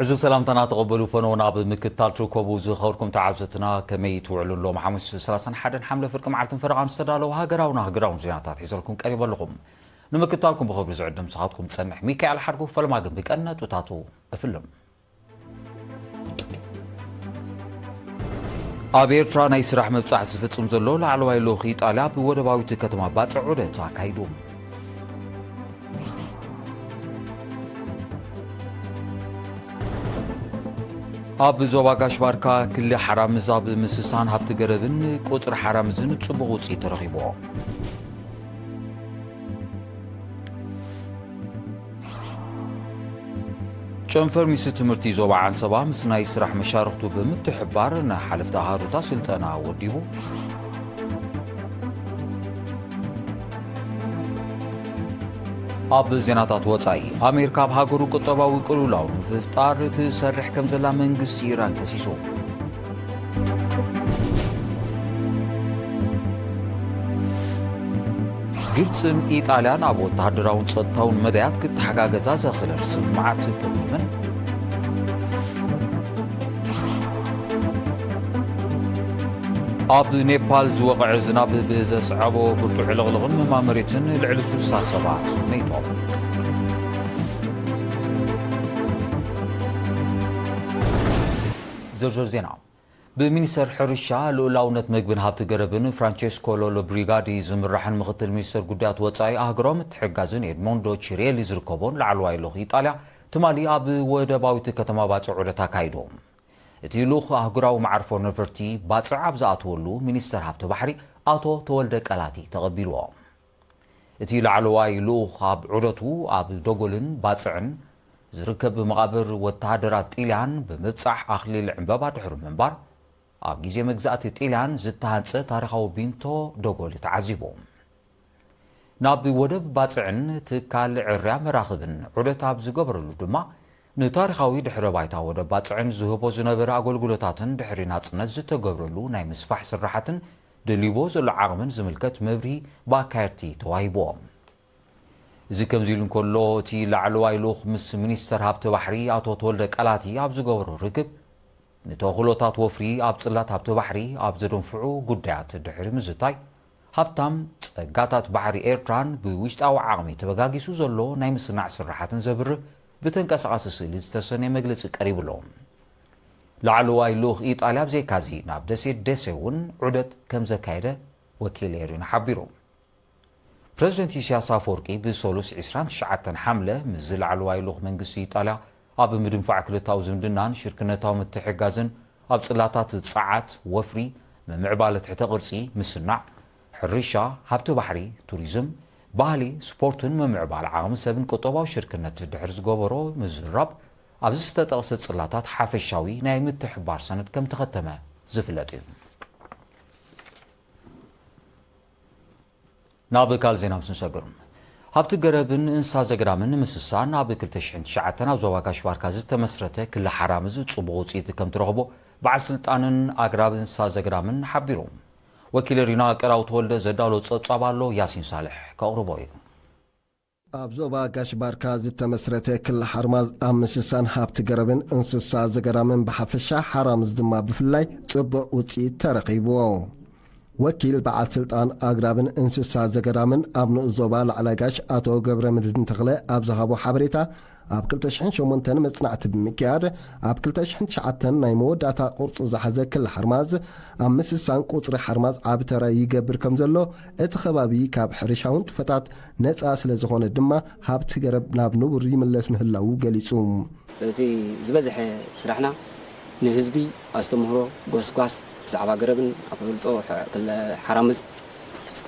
እዚ ሰላምታና ተቐበሉ ፈነው ናብ ምክትታል ትርከቡ ዝኸበርኩም ተዓዘብትና፣ ከመይ ትውዕሉ? ሎም ሓሙስ ሰላሳን ሓደን ሓምለ ፍርቂ መዓልትን ፈረቓን ዝተዳለዉ ሃገራውን ኣህጉራውን ዜናታት ሒዘልኩም ቀሪበ ኣለኹ። ንምክትታልኩም ብኽብሪ ዝዕድም ስኻትኩም ዝጸንሕ ሚካኤል ሓድጉ። ፈለማ ግን ብቀንዲ ነጥብታቱ እፍልም። ኣብ ኤርትራ ናይ ስራሕ ምብጻሕ ዝፍጽም ዘሎ ላዕለዋይ ልኡኽ ኢጣልያ ብወደባዊት ከተማ ባጽዕ ዑደት ኣካይዱ። ኣብ ዞባ ጋሽ ባርካ ክሊ ሓራምዝ ኣብ ምስሳን ሃብቲ ገረብን ቁጽሪ ሓራምዝን ጽቡቕ ውጽኢት ተረኺቡ። ጨንፈር ሚኒስትሪ ትምህርቲ ዞባ ዓንሰባ ምስ ናይ ስራሕ መሻርኽቱ ብምትሕብባር ንሓለፍቲ ኣሃዱታ ስልጠና ወዲቡ። ኣብ ዜናታት ወጻኢ፣ ኣሜሪካ ኣብ ሃገሩ ቁጠባዊ ቅልውላው ንምፍጣር ትሰርሕ ከም ዘላ መንግስቲ ኢራን ከሲሱ። ግብጽን ኢጣልያን ኣብ ወተሃደራውን ጸጥታውን መዳያት ክተሓጋገዛ ዘኽእል ስምምዓት ተሚመን። ኣብ ኔፓል ዝወቕዐ ዝናብ ብዘስዓቦ ብርቱዕ ዕልቕልቕን ምማመሬትን ልዕሊ ስሳ ሰባት መይቶም። ዝርዝር ዜና። ብሚኒስተር ሕርሻ፣ ልኡላውነት መግብን ሃብቲ ገረብን ፍራንቸስኮ ሎሎ ብሪጋዲ ዝምራሕን ምኽትል ሚኒስተር ጉዳያት ወጻኢ ኣህጉራዊ ምትሕግጋዝን ኤድሞንዶ ቺሬሊ ዝርከቦን ላዕለዋይ ልኡኽ ኢጣልያ ትማሊ ኣብ ወደባዊት ከተማ ባጽዕ ዑደት ኣካይዶም። እቲ ልኡኽ ኣህጉራዊ መዓርፎ ነፈርቲ ባጽዕ ኣብ ዝኣተወሉ ሚኒስተር ሃብቲ ባሕሪ ኣቶ ተወልደ ቀላቲ ተቐቢልዎ። እቲ ላዕለዋይ ልኡኽ ኣብ ዑደቱ ኣብ ዶጎልን ባጽዕን ዝርከብ መቓብር ወተሃደራት ጢልያን ብምብጻሕ ኣኽሊል ዕምበባ ድሕሪ ምንባር፣ ኣብ ግዜ መግዛእቲ ጢልያን ዝተሃንጸ ታሪኻዊ ቢንቶ ዶጎል ተዓዚቡ። ናብ ወደብ ባጽዕን ትካል ዕርያ መራኽብን ዑደት ኣብ ዝገበረሉ ድማ፣ ንታሪኻዊ ድሕረ ባይታ ወደብ ባጽዕን ዝህቦ ዝነበረ ኣገልግሎታትን ድሕሪ ናጽነት ዝተገብረሉ ናይ ምስፋሕ ስራሓትን ደልይዎ ዘሎ ዓቕምን ዝምልከት መብርሂ ብኣካየድቲ ተዋሂብዎም። እዚ ከምዚ ኢሉ እንከሎ፣ እቲ ላዕለዋይ ልኡኽ ምስ ሚኒስተር ሃብቲ ባሕሪ ኣቶ ተወልደ ቀላቲ ኣብ ዝገበሮ ርክብ፣ ንተኽእሎታት ወፍሪ ኣብ ጽላት ሃብቲ ባሕሪ ኣብ ዘደንፍዑ ጉዳያት ድሕሪ ምዝታይ፣ ሃብታም ጸጋታት ባሕሪ ኤርትራን ብውሽጣዊ ዓቕሚ ተበጋጊሱ ዘሎ ናይ ምስናዕ ስራሓትን ዘብርህ ብተንቀሳቓሲ ስእሊ ዝተሰነየ መግለጺ ቀሪቡ ኣሎ። ላዕለዋይ ልኡኽ ኢጣልያ ብዘይካዚ ናብ ደሴት ደሴ እውን ዑደት ከም ዘካየደ ወኪል ኤሪና ሓቢሩ። ፕረዚደንት ኢሳያስ ኣፈወርቂ ብሰሉስ ዕስራን ትሽዓተን ሓምለ ምስዚ ላዕለዋይ ልኡኽ መንግስቲ ኢጣልያ ኣብ ምድንፋዕ ክልታዊ ዝምድናን ሽርክነታዊ ምትሕግጋዝን ኣብ ጽላታት ጸዓት፣ ወፍሪ፣ ምምዕባለ ትሕተ ቅርጺ፣ ምስናዕ፣ ሕርሻ፣ ሃብቲ ባሕሪ፣ ቱሪዝም፣ ባህሊ፣ ስፖርትን ምምዕባል ዓቕሚ ሰብን ቁጠባዊ ሽርክነት ድሕሪ ዝገበሮ ምዝራብ፣ ኣብዚ ዝተጠቕሰ ጽላታት ሓፈሻዊ ናይ ምትሕብባር ሰነድ ከም ተኸተመ ዝፍለጥ እዩ። ናብ ካልእ ዜና ምስ ንሰግር፣ ሃብቲ ገረብን እንስሳ ዘገዳምን ንምስሳን ኣብ ክልተ ሽሕን ትሽዓተን ኣብ ዞባ ጋሽ ባርካ ዝተመስረተ ክሊ ሓራምዝ ጽቡቕ ውጽኢት ከም ትረኽቦ በዓል ስልጣንን ኣግራብ እንስሳ ዘገዳምን ሓቢሩ። ወኪል ሪና ቀራው ተወልደ ዘዳሎ ጸብጻብ ኣሎ፣ ያሲን ሳልሕ ከቕርቦ እዩ። ኣብ ዞባ ጋሽ ባርካ ዝተመስረተ ክሊ ሓርማዝ ኣብ ምስሳን ሃብቲ ገረብን እንስሳ ዘገዳምን ብሓፈሻ ሓራምዝ ድማ ብፍላይ ጽቡቕ ውጽኢት ተረኺብዎ። ወኪል በዓል ስልጣን ኣግራብን እንስሳ ዘገዳምን ኣብ ንኡስ ዞባ ላዕላይ ጋሽ ኣቶ ገብረ መድህን ተኽለ ኣብ ዝሃቦ ሓበሬታ፣ ኣብ ክልተ ሽሕን ሸሞንተን መጽናዕቲ ብምክያድ፣ ኣብ ክልተ ሽሕን ትሽዓተን ናይ መወዳእታ ቅርጹ ዝሓዘ ክሊ ሓርማዝ ኣብ ምስሳን ቁጽሪ ሓርማዝ ዓቢ ተራ ይገብር ከም ዘሎ፣ እቲ ከባቢ ካብ ሕርሻዊ ንጥፈታት ነጻ ስለ ዝኾነ ድማ፣ ሃብቲ ገረብ ናብ ንቡር ይምለስ ምህላዉ ገሊጹ። እቲ ዝበዝሐ ስራሕና ንህዝቢ ኣስተምህሮ፣ ጎስጓስ፣ ብዛዕባ ገረብን ኣፍልጦ ሕ-፣ ክለ-፣ ሓራምዝ፣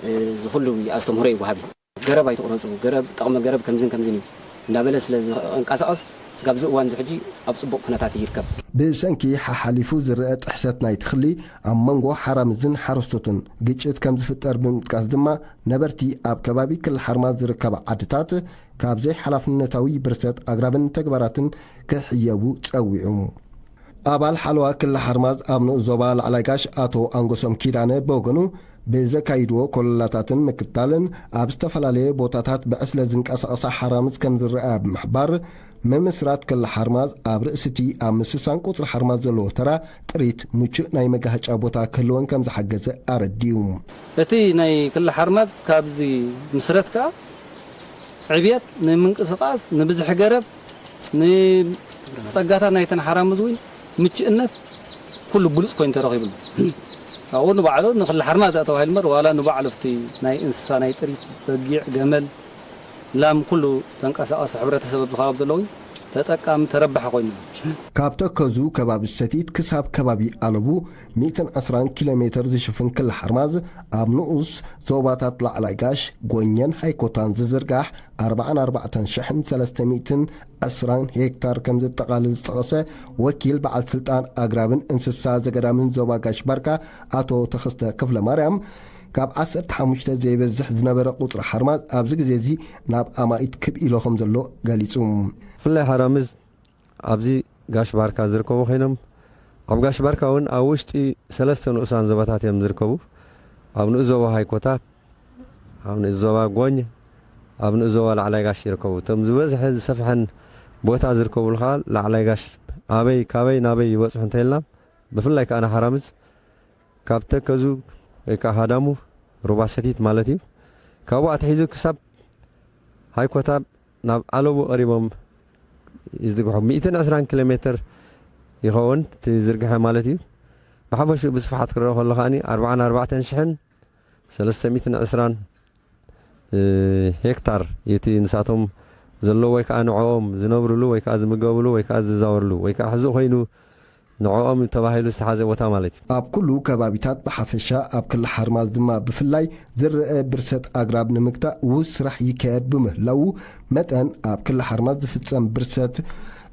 እ፣ ዝኹሉ ኣስተምህሮ ይወሃብ እዩ። ገረብ ኣይትቑረጹ፣ ገረብ፣ ጠቕሚ ገረብ ከምዝን ከምዝን እዩ እንዳበለ ስለ ዝንቀሳቐስ፣ ስጋብ እዚ እዋን እዚ ሕጂ ኣብ ጽቡቕ ኩነታት ይርከብ። ብሰንኪ ሓሓሊፉ ዝረኣ ጥሕሰት ናይቲ ክሊ ኣብ መንጎ ሓራምዝን ሓረስቶትን ግጭት ከም ዝፍጠር ብምጥቃስ ድማ፣ ነበርቲ ኣብ ከባቢ ክሊ ሓርማዝ ዝርከባ ዓድታት ካብ ዘይሓላፍነታዊ ብርሰት ኣግራብን ተግባራትን ክሕየቡ ጸዊዑ። ኣባል ሓለዋ ክሊ ሓርማዝ ኣብ ንኡስ ዞባ ላዕላይ ጋሽ ኣቶ ኣንጎሶም ኪዳነ ብወገኑ፣ ብዘካይድዎ ኮለላታትን ምክትታልን ኣብ ዝተፈላለየ ቦታታት ብዕስለ ዝንቀሳቐሳ ሓራምዝ ከም ዝረኣያ ብምሕባር፣ ምምስራት ክሊ ሓርማዝ ኣብ ርእሲ እቲ ኣብ ምስሳን ቁጽሪ ሓርማዝ ዘለዎ ተራ ጥሪት ምቹእ ናይ መጋህጫ ቦታ ክህልወን ከም ዝሓገዘ ኣረዲኡ። እቲ ናይ ክሊ ሓርማዝ ካብዚ ምስረት ከኣ ዕብየት ንምንቅስቓስ ንብዝሒ ገረብ ንጸጋታት ናይተን ሓራምዝ እውን ምችእነት ኩሉ ብሉፅ ኮይኑ ተረኺብሉ። ኣብኡ ንባዕሉ ንክሊ ሓርማዝ ተባሂሉ እምበር ዋላ ንባዕሉ ኣብቲ ናይ እንስሳ ናይ ጥሪት በጊዕ፣ ገመል፣ ላም ኩሉ ተንቀሳቐሲ ሕብረተሰብ ኣብዚ ከባቢ ዘለዉ ተጠቃሚ ተረባሒ ኮይኑ። ካብ ተከዙ ከባቢ ሰቲት ክሳብ ከባቢ ኣለቡ ሚእትን ዕስራን ኪሎ ሜተር ዝሽፍን ክሊ ሓርማዝ ኣብ ንኡስ ዞባታት ላዕላይ ጋሽ፣ ጎኘን ሃይኮታን ዝዝርጋሕ ኣርባዓን ኣርባዕተን ሽሕን ሰለስተ ሚእትን ዕስራን ሄክታር ከም ዘጠቓልል ዝጠቐሰ ወኪል በዓል ስልጣን ኣግራብን እንስሳ ዘገዳምን ዞባ ጋሽ ባርካ ኣቶ ተኸስተ ክፍለ ማርያም፣ ካብ ዓሰርተ ሓሙሽተ ዘይበዝሕ ዝነበረ ቁጽሪ ሓርማዝ ኣብዚ ግዜ እዚ ናብ ኣማኢት ክብ ኢሎ ከም ዘሎ ገሊጹ። ብፍላይ ሓራምዝ ኣብዚ ጋሽ ባርካ ዝርከቡ ኮይኖም፣ ኣብ ጋሽ ባርካ እውን ኣብ ውሽጢ ሰለስተ ንኡሳን ዞባታት እዮም ዝርከቡ። ኣብ ንኡስ ዞባ ሃይኮታ፣ ኣብ ንኡስ ዞባ ጎኝ፣ ኣብ ንኡስ ዞባ ላዕላይ ጋሽ ይርከቡ። እቶም ዝበዝሐ ዝሰፍሐን ቦታ ዝርከብሉ ከዓ ላዕላይ ጋሽ ኣበይ ካበይ ናበይ ይበፅሑ እንተኢልና ብፍላይ ከዓ ንሓራምዝ ካብ ተከዙ ወይ ከዓ ሃዳሙ ሩባ ሰቲት ማለት እዩ። ካብኡ ኣትሒዙ ክሳብ ሃይኮታ ናብ ኣለቡ ቀሪቦም ይዝርግሑ። ሚእትን ዕስራን ኪሎ ሜትር ይኸውን እቲ ዝርግሐ ማለት እዩ። ብሓፈሽኡ ብስፍሓት ክረአ ከሎ ከዓኒ ኣርባዓን ኣርባዕተን ሽሕን ሰለስተ ሚእትን ዕስራን ሄክታር እቲ ንሳቶም ዘለዎ ወይ ከዓ ንዕኦም ዝነብርሉ ወይ ከዓ ዝምገብሉ ወይ ከዓ ዝዛወርሉ ወይ ከዓ ሕዚ ኮይኑ ንዕኦም ተባሂሉ ዝተሓዘ ቦታ ማለት እዩ። ኣብ ኩሉ ከባቢታት ብሓፈሻ ኣብ ክሊ ሓርማዝ ድማ ብፍላይ ዝረአ ብርሰት ኣግራብ ንምግታእ ውሁድ ስራሕ ይካየድ ብምህላዉ መጠን ኣብ ክሊ ሓርማዝ ዝፍጸም ብርሰት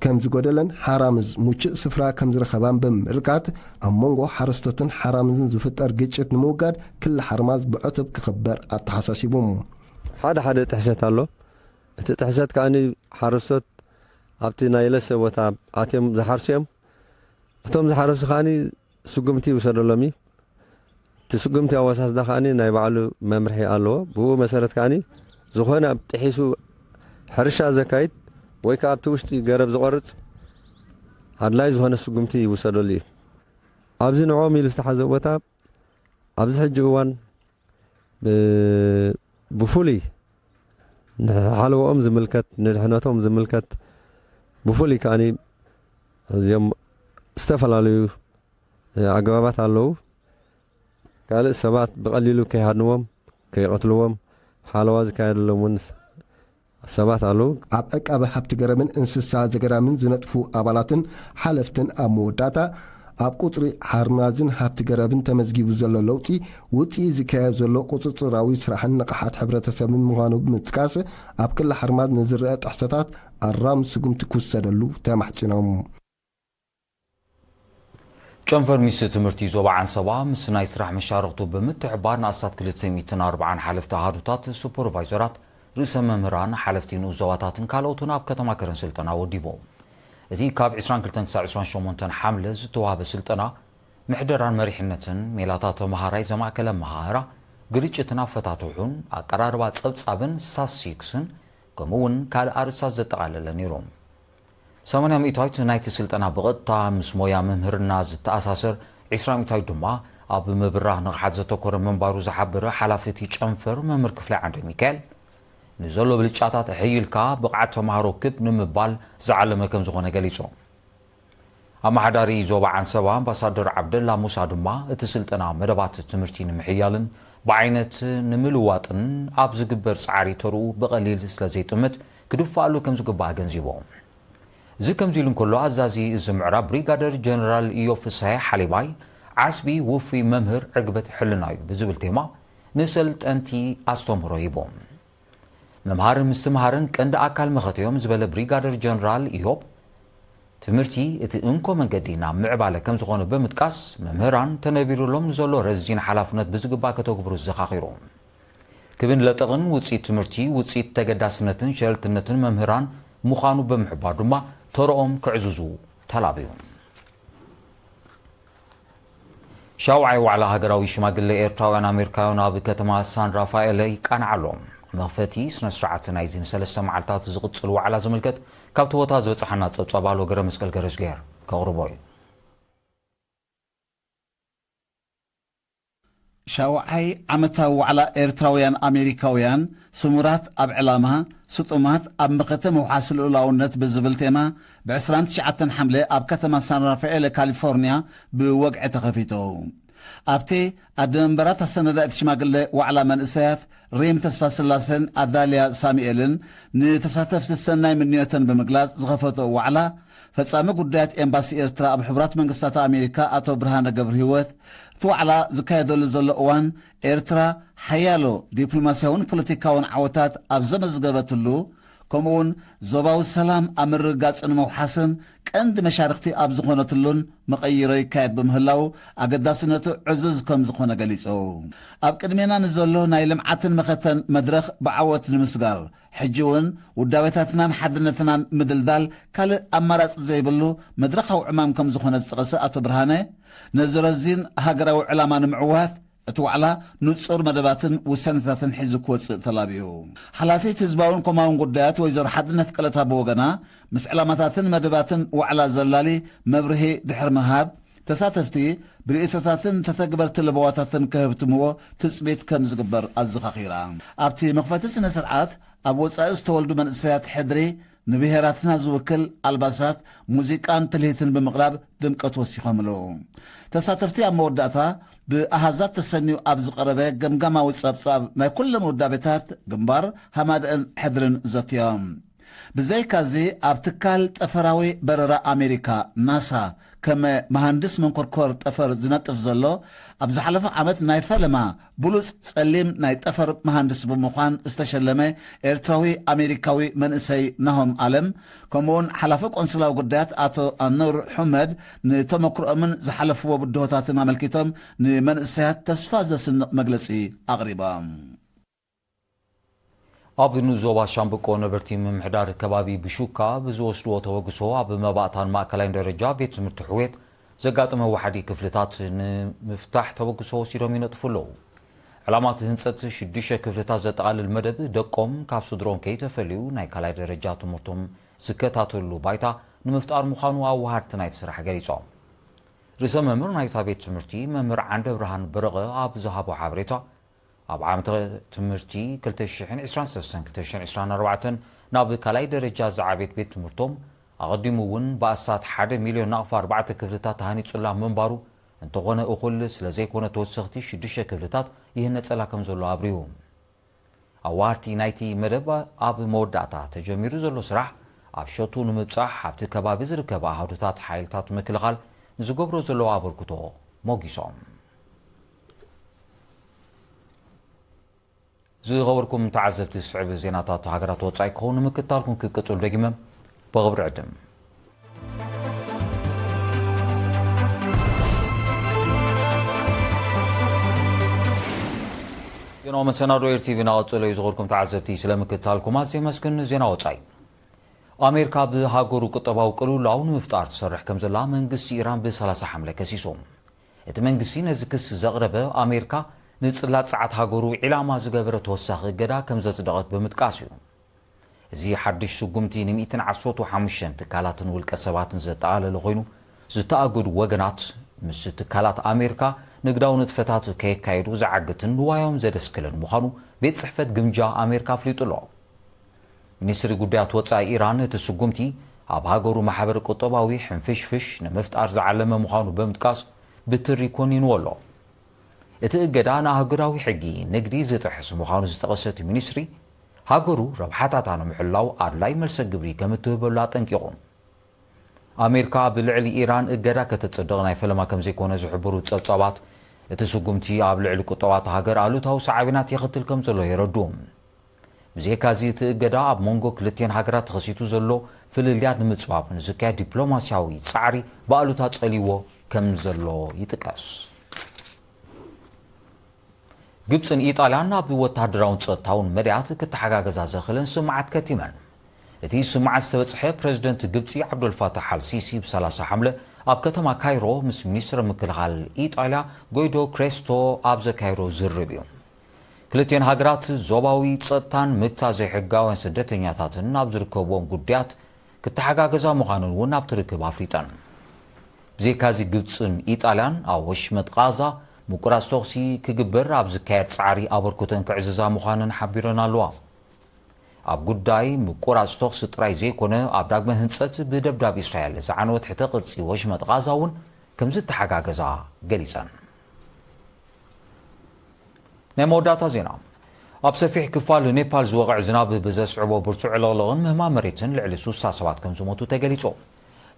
ከም ዝጎደለን ሓራምዝ ሙችእ ስፍራ ከም ዝረኸባን ብምምልካት ኣብ መንጎ ሓረስቶትን ሓራምዝን ዝፍጠር ግጭት ንምውጋድ ክሊ ሓርማዝ ብዕቱብ ክኽበር ኣተሓሳሲቡ። ሓደ ሓደ ጥሕሰት ኣሎ። እቲ ጥሕሰት ከኣ ሓረስቶት ኣብቲ ናይ ለሰ ቦታ ኣትዮም ዝሓርሱ እዮም። እቶም ዝሓረሱ ከኣ ስጉምቲ ይውሰደሎም እዩ። እቲ ስጉምቲ ኣወሳስዳ ከኣ ናይ ባዕሉ መምርሒ ኣለዎ። ብኡ መሰረት ከኣ ዝኾነ ኣብ ጥሒሱ ሕርሻ ዘካይድ ወይ ከኣ ኣብቲ ውሽጢ ገረብ ዝቖርጽ ኣድላይ ዝኾነ ስጉምቲ ይውሰደሉ እዩ። ኣብዚ ንዕኦም ኢሉ ዝተሓዘ ቦታ ኣብዚ ሕጂ እዋን ብፍሉይ ንሓለወኦም ዝምልከት ንድሕነቶም ዝምልከት ብፍሉይ ከኣ እዚኦም ዝተፈላለዩ ኣገባባት ኣለዉ። ካልእ ሰባት ብቐሊሉ ከይሃድንዎም ከይቐትልዎም ሓለዋ ዝካየደሎም እውን ሰባት ኣለዉ። ኣብ ዕቃበ ሃብቲ ገረብን እንስሳ ዘገዳምን ዝነጥፉ ኣባላትን ሓለፍትን ኣብ መወዳእታ ኣብ ቁጽሪ ሓርማዝን ሃብቲ ገረብን ተመዝጊቡ ዘሎ ለውጢ ውጽኢት ዝካየድ ዘሎ ቁጽጽራዊ ስራሕን ንቕሓት ሕብረተሰብን ምዃኑ ብምጥቃስ ኣብ ክሊ ሓርማዝ ንዝረኣ ጥሕሰታት ኣራሚ ስጉምቲ ክውሰደሉ ተማሕጺኖም። ጨንፈር ሚኒስትሪ ትምህርቲ ዞባ ዓንሰባ ምስ ናይ ስራሕ መሻርኽቱ ብምትሕብባር ንኣስታት ክልተ ሚእትን ኣርባዓን ሓለፍቲ ኣሃዱታት፣ ሱፐርቫይዘራት፣ ርእሰ መምህራን፣ ሓለፍቲ ንኡስ ዞባታትን ካልኦትን ኣብ ከተማ ከረን ስልጠና ወዲቡ። እቲ ካብ ዕስራን ክልተን ክሳብ ዕስራን ሸሞንተን ሓምለ ዝተዋህበ ስልጠና ምሕደራን መሪሕነትን፣ ሜላታት ተመሃራይ ዘማእከለ ኣመሃህራ፣ ግርጭትን ኣፈታትሑን፣ ኣቀራርባ ጸብጻብን ስታትስቲክስን ከምኡ እውን ካልእ ኣርእስታት ዘጠቓለለ ነይሩ። ሰማንያ ሚእታዊት ናይቲ ስልጠና ብቐጥታ ምስ ሞያ ምምህርና ዝተኣሳሰር ዕስራ ሚእታዊት ድማ ኣብ ምብራህ ንቕሓት ዘተኮረ ምንባሩ ዝሓበረ ሓላፊ እቲ ጨንፈር መምህር ክፍላይ ዓንደ ሚካኤል፣ ንዘሎ ብልጫታት ኣሐይልካ ብቕዓት ተምሃሮ ክብ ንምባል ዝዓለመ ከም ዝኾነ ገሊጹ። ኣመሓዳሪ ዞባ ዓንሰባ ኣምባሳደር ዓብደላ ሙሳ ድማ እቲ ስልጠና መደባት ትምህርቲ ንምሕያልን ብዓይነት ንምልዋጥን ኣብ ዝግበር ጻዕሪ ተርኡ ብቐሊል ስለ ዘይጥምት ክድፋኣሉ ከም ዝግባእ ኣገንዚቡ። እዚ ከምዚ ኢሉ እንከሎ ኣዛዚ እዚ ምዕራብ ብሪጋደር ጀነራል ኢዮብ ፍስሃየ ሓሊባይ ዓስቢ ውፉይ መምህር ዕግበት ሕልና እዩ ብዝብል ቴማ ንሰልጠንቲ ኣስተምህሮ ሂቡ። ምምሃርን ምስትምሃርን ቀንዲ ኣካል መኸተዮም ዝበለ ብሪጋደር ጀነራል ኢዮብ ትምህርቲ እቲ እንኮ መንገዲ ናብ ምዕባለ ከም ዝኾነ ብምጥቃስ መምህራን ተነቢሩሎም ንዘሎ ረዚን ሓላፍነት ብዝግባእ ከተግብሩ ዘኻኺሩ። ክብን ለጠቕን ውፅኢት ትምህርቲ ውፅኢት ተገዳስነትን ሸለልትነትን መምህራን ምዃኑ ብምሕባር ድማ ተረኦም ክዕዝዙ ተላብዩ። ሻውዓይ ዋዕላ ሃገራዊ ሽማግለ ኤርትራውያን ኣሜሪካውያን ኣብ ከተማ ሳን ራፋኤል ይቃናዕ ኣሎ። መኽፈቲ ስነ ስርዓት ናይዚ ንሰለስተ መዓልታት ዝቕጽል ዋዕላ ዝምልከት ካብቲ ቦታ ዝበጽሓና ጸብጻብ ኣሎ። ገረ መስቀል ገረዝግሄር ከቕርቦ እዩ። ሻውዓይ ዓመታዊ ዋዕላ ኤርትራውያን ኣሜሪካውያን፣ ስሙራት ኣብ ዕላማ፣ ስጡማት ኣብ መኸተ ምውሓስ ልኡላውነት ብዝብል ቴማ፣ ብ ዕስራን ትሽዓተን ሓምለ ኣብ ከተማ ሳን ራፋኤል ካሊፎርኒያ ብወግዒ ተኸፊቱ። ኣብቲ ኣደ መንበራት ኣሰናዳኢት ሽማግለ ዋዕላ መንእሰያት ሪም ተስፋስላሰን ኣዳልያ ሳሙኤልን ንተሳተፍቲ ሰናይ ምንዮተን ብምግላጽ ዝኸፈትኦ ዋዕላ፣ ፈጻሚ ጉዳያት ኤምባሲ ኤርትራ ኣብ ሕቡራት መንግስታት ኣሜሪካ ኣቶ ብርሃነ ገብረሂወት፣ እቲ ዋዕላ ዝካየደሉ ዘሎ እዋን፣ ኤርትራ ሓያሎ ዲፕሎማስያውን ፖለቲካውን ዓወታት ኣብ ዘመዝገበትሉ፣ ከምኡውን ዞባዊ ሰላም ኣብ ምርግጋጽን ምውሓስን ቀንዲ መሻርኽቲ ኣብ ዝኾነትሉን መቐይሮ ይካየድ ብምህላው፣ ኣገዳስነቱ ዕዙዝ ከም ዝኾነ ገሊጹ። ኣብ ቅድሜና ንዘሎ ናይ ልምዓትን መኸተን መድረኽ ብዓወት ንምስጋር፣ ሕጂ እውን ውዳቤታትናን ሓድነትናን ምድልዳል ካልእ ኣማራጺ ዘይብሉ መድረኻዊ ዕማም ከም ዝኾነ ዝጠቐሰ ኣቶ ብርሃነ፣ ነዚ ረዚን ሃገራዊ ዕላማ ንምዕዋት እቲ ዋዕላ ንጹር መደባትን ውሳነታትን ሒዙ ክወጽእ ተላብዩ። ሓላፊት ህዝባውን ኮማውን ጉዳያት ወይዘሮ ሓድነት ቀለታ ብወገና፣ ምስ ዕላማታትን መደባትን ዋዕላ ዘላሊ መብርሂ ድሕሪ ምሃብ፣ ተሳተፍቲ ብርእይቶታትን ተተግበርቲ ለበዋታትን ከህብትምዎ ትጽቢት ከም ዝግበር ኣዘኻኺራ። ኣብቲ መኽፈቲ ስነ ስርዓት፣ ኣብ ወጻኢ ዝተወልዱ መንእሰያት ሕድሪ፣ ንብሄራትና ዝውክል ኣልባሳት፣ ሙዚቃን ትልሂትን ብምቕራብ ድምቀት ወሲኾምሉ። ተሳተፍቲ ኣብ መወዳእታ ብኣሃዛት ተሰንዩ ኣብ ዝቐረበ ገምጋማዊ ጸብጻብ ናይ ኩለን ውዳቤታት ግንባር ሃማደአን ሕድርን ዘትዮም። ብዘይካዚ ኣብ ትካል ጠፈራዊ በረራ ኣሜሪካ ናሳ ከም መሃንድስ መንኮርኮር ጠፈር ዝነጥፍ ዘሎ ኣብ ዝሓለፈ ዓመት ናይ ፈለማ ብሉጽ ጸሊም ናይ ጠፈር መሃንድስ ብምዃን ዝተሸለመ ኤርትራዊ ኣሜሪካዊ መንእሰይ ናሆም ኣለም፣ ከምኡውን ሓላፊ ቆንስላዊ ጉዳያት ኣቶ ኣኑር ሑመድ ንተመክሮኦምን ዝሓለፍዎ ብድሆታትን ኣመልኪቶም ንመንእሰያት ተስፋ ዘስንቕ መግለጺ ኣቕሪቦም። ኣብ ንኡስ ዞባ ሻምብቆ ነበርቲ ምምሕዳር ከባቢ ብሹካ ብዝወስድዎ ተበግሶ ኣብ መባእታን ማእከላይን ደረጃ ቤት ትምህርቲ ሕውየት ዘጋጠመ ዋሕዲ ክፍልታት ንምፍታሕ ተበግሶ ወሲዶም ይነጥፉ ኣለዉ። ዕላማ እቲ ህንጸት ሽዱሽተ ክፍልታት ዘጠቓልል መደብ ደቆም ካብ ስድሮም ከይተፈልዩ ናይ ካልኣይ ደረጃ ትምህርቶም ዝከታተልሉ ባይታ ንምፍጣር ምዃኑ ኣዋሃድቲ ናይቲ ስራሕ ገሊጾም። ርእሰ መምህር ናይታ ቤት ትምህርቲ መምህር ዓንደ ብርሃን በረቐ ኣብ ዝሃቦ ሓበሬታ፣ ኣብ ዓመተ ትምህርቲ ክልተ ሽሕን ዕስራን ሰለስተን ክልተ ሽሕን ዕስራን ኣርባዕተን ናብ ካልኣይ ደረጃ ዝዓቤት ቤት ትምህርቶም ኣቐዲሙ እውን ብኣስታት ሓደ ሚልዮን ናቕፋ ኣርባዕተ ክፍልታት ተሃኒጹላ ምንባሩ፣ እንተኾነ እኹል ስለ ዘይኮነ ተወሰኽቲ ሽዱሽተ ክፍልታት ይህነጸላ ከም ዘሎ ኣብሪሁ። ኣዋርቲ ናይቲ መደብ ኣብ መወዳእታ ተጀሚሩ ዘሎ ስራሕ ኣብ ሸቱ ንምብጻሕ ኣብቲ ከባቢ ዝርከባ ኣሃዱታት ሓይልታት ምክልኻል ንዝገብሮ ዘለዋ ኣበርክቶ ሞጊሶም። ዝኸበርኩም ተዓዘብቲ፣ ዝስዕብ ዜናታት ሃገራት ወጻኢ ክኸውን ንምክታልኩም ክቅጽሉ ደጊመ ብኽብሪ ዕድም። ዜናዊ መሰናዶ ኤር ቲቪ እናቐጸለ እዩ። ዝኸበርኩም ተዓዘብቲ፣ ስለ ምክታልኩም ኣዝየ የመስግን። ዜና ወጻኢ። ኣሜሪካ ብሃገሩ ቁጠባዊ ቅልውላው ንምፍጣር ትሰርሕ ከም ዘላ መንግስቲ ኢራን ብሰላሳ ሓምለ ከሲሱ። እቲ መንግስቲ ነዚ ክሲ ዘቕረበ፣ ኣሜሪካ ንጽላት ጸዓት ሃገሩ ዒላማ ዝገበረ ተወሳኺ እገዳ ከም ዘጽደቐት ብምጥቃስ እዩ። እዚ ሓድሽ ስጉምቲ ንሚእትን ዓሰርተ ሓሙሽተን ትካላትን ውልቀ ሰባትን ዘጠቓለለ ኮይኑ፣ ዝተኣገዱ ወገናት ምስ ትካላት ኣሜሪካ ንግዳዊ ንጥፈታት ከየካየዱ ዝዓግትን ንዋዮም ዘደስክልን ምዃኑ ቤት ጽሕፈት ግምጃ ኣሜሪካ ኣፍሊጡ ኣሎ። ሚኒስትሪ ጉዳያት ወጻኢ ኢራን እቲ ስጉምቲ ኣብ ሃገሩ ማሕበረ ቁጠባዊ ሕንፍሽፍሽ ንምፍጣር ዝዓለመ ምዃኑ ብምጥቃስ ብትሪ ኮኒንዎ ኣሎ። እቲ እገዳ ንኣህጉራዊ ሕጊ ንግዲ ዝጥሕስ ምዃኑ ዝጠቐሰ እቲ ሚኒስትሪ፣ ሃገሩ ረብሓታታ ንምሕላው ኣድላይ መልሰ ግብሪ ከም እትህበሉ ኣጠንቂቑ። ኣሜሪካ ብልዕሊ ኢራን እገዳ ከተጽድቕ ናይ ፈለማ ከም ዘይኮነ ዝሕብሩ ጸብጻባት፣ እቲ ስጉምቲ ኣብ ልዕሊ ቁጠባ እታ ሃገር ኣሉታዊ ሳዕቤናት የኸትል ከም ዘሎ የረድኡ። ብዘይካዚ፣ እቲ እገዳ ኣብ መንጎ ክልቲኤን ሃገራት ተኸሲቱ ዘሎ ፍልልያት ንምጽባብ ንዝካየድ ዲፕሎማስያዊ ጻዕሪ ብኣሉታ ጸልይዎ ከም ዘሎ ይጥቀስ። ግብጽን ኢጣልያን ኣብ ወተሃደራውን ጸጥታውን መዳያት ክተሓጋገዛ ዘኽእለን ስምምዓት ከቲመን። እቲ ስምምዓት ዝተበጽሐ፣ ፕረዚደንት ግብጺ ዓብዱልፋታሕ ኣልሲሲ ብሰላሳ ሓምለ ኣብ ከተማ ካይሮ ምስ ሚኒስትር ምክልኻል ኢጣልያ ጎይዶ ክሬስቶ ኣብ ዘካየዶ ዝርርብ እዩ። ክልቲኤን ሃገራት ዞባዊ ጸጥታን ምግታ ዘይሕጋውያን ስደተኛታትን ኣብ ዝርከብዎም ጉዳያት ክተሓጋገዛ ምዃነን እውን ኣብቲ ርክብ ኣፍሊጠን። ብዘይካዚ ግብጽን ኢጣልያን ኣብ ወሽመጥ ቓዛ ምቁራጽ ተኹሲ ክግበር ኣብ ዝካየድ ጻዕሪ ኣበርክቶን ክዕዝዛ ምዃነን ሓቢረን ኣለዋ። ኣብ ጉዳይ ምቁራጽ ተኹሲ ጥራይ ዘይኮነ ኣብ ዳግመ ህንጸት ብደብዳብ እስራኤል ዝዓነወ ትሕተ ቅርጺ ወሽመጥ ቓዛ እውን ከም ዝተሓጋገዛ ገሊጸን። ናይ መወዳእታ ዜና። ኣብ ሰፊሕ ክፋል ኔፓል ዝወቕዕ ዝናብ ብዘስዕቦ ብርቱዕ ዕልቕልቕን ምህማም መሬትን ልዕሊ ሱሳ ሰባት ከም ዝሞቱ ተገሊጹ።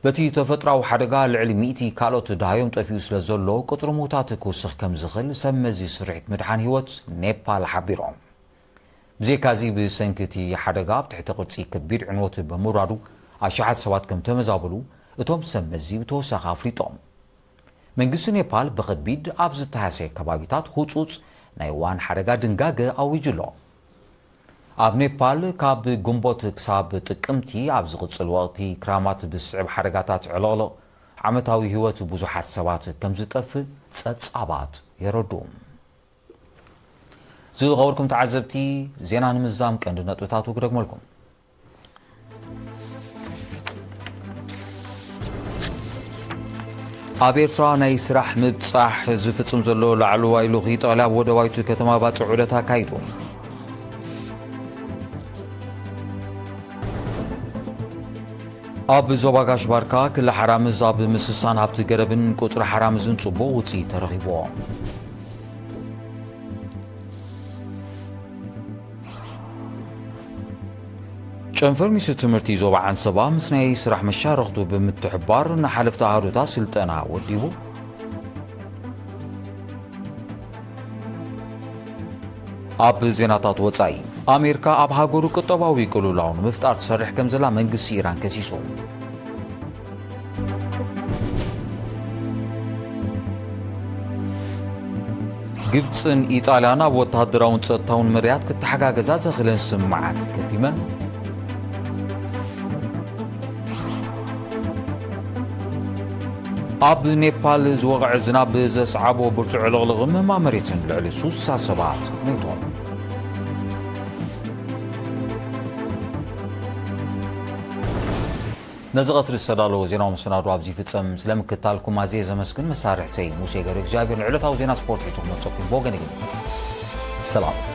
በቲ ተፈጥራዊ ሓደጋ ልዕሊ ሚእቲ ካልኦት ደሃዮም ጠፊኡ ስለ ዘሎ ቁጽሪ ምዉታት ክውስኽ ከም ዝኽእል ሰብ መዚ ስርሒት ምድሓን ህይወት ኔፓል ሓቢሮም። ብዘይካዚ ብሰንኪ እቲ ሓደጋ ኣብ ትሕቲ ቅርጺ ከቢድ ዕንወት ብምውራዱ ኣሽሓት ሰባት ከም ተመዛበሉ እቶም ሰብ መዚ ብተወሳኺ ኣፍሊጦም። መንግስቲ ኔፓል ብኸቢድ ኣብ ዝተሃሰየ ከባቢታት ህጹጽ ናይ እዋን ሓደጋ ድንጋገ ኣዊጁ ኣሎ። ኣብ ኔፓል ካብ ግንቦት ክሳብ ጥቅምቲ ኣብ ዝቕጽል ወቕቲ ክራማት ብዝስዕብ ሓደጋታት ዕልቕልቕ ዓመታዊ ህይወት ብዙሓት ሰባት ከም ዝጠፍእ ጸብጻባት የረድኡ። ዝኸበርኩም ተዓዘብቲ፣ ዜና ንምዛም ቀንዲ ነጥብታቱ ክደግመልኩም። ኣብ ኤርትራ ናይ ስራሕ ምብጻሕ ዝፍጽም ዘሎ ላዕለዋይ ልኡኽ ኢጣልያ ኣብ ወደባይቱ ከተማ ባጽዕ ዑደት ኣካይዱ። ኣብ ዞባ ጋሽ ባርካ ክሊ ሓራምዝ ኣብ ምስሳን ሃብቲ ገረብን ቁጽሪ ሓራምዝን ጽቡቕ ውጽኢት ተረኺብዎ። ጨንፈር ሚኒስትሪ ትምህርቲ ዞባ ዓንሰባ ምስ ናይ ስራሕ መሻርኽቱ ብምትሕባር ንሓለፍቲ ኣሃዱታት ስልጠና ወዲቡ። ኣብ ዜናታት ወጻኢ፣ ኣሜሪካ ኣብ ሃገሩ ቁጠባዊ ቅልውላው ንምፍጣር ትሰርሕ ከም ዘላ መንግስቲ ኢራን ከሲሱ። ግብጽን ኢጣልያን ኣብ ወተሃደራውን ጸጥታውን መዳያት ክተሓጋገዛ ዘኽእለን ስምምዓት ከቲመን። ኣብ ኔፓል ዝወቕዐ ዝናብ ዘስዓቦ ብርቱዕ ዕልቕልቕ ምህማም መሬትን ልዕሊ ሱሳ ሰባት ሞይቶም። ነዚ ቀትሪ ዝተዳለወ ዜናዊ መሰናዶ ኣብዚ ይፍጸም። ስለምክታልኩም ኣዝየ ዘመስግን መሳርሕተይ ሙሴ ገብረ እግዚኣብሔር ንዕለታዊ ዜና ስፖርት ሒዙ ክመጸኩም ብወገን ግን ሰላም።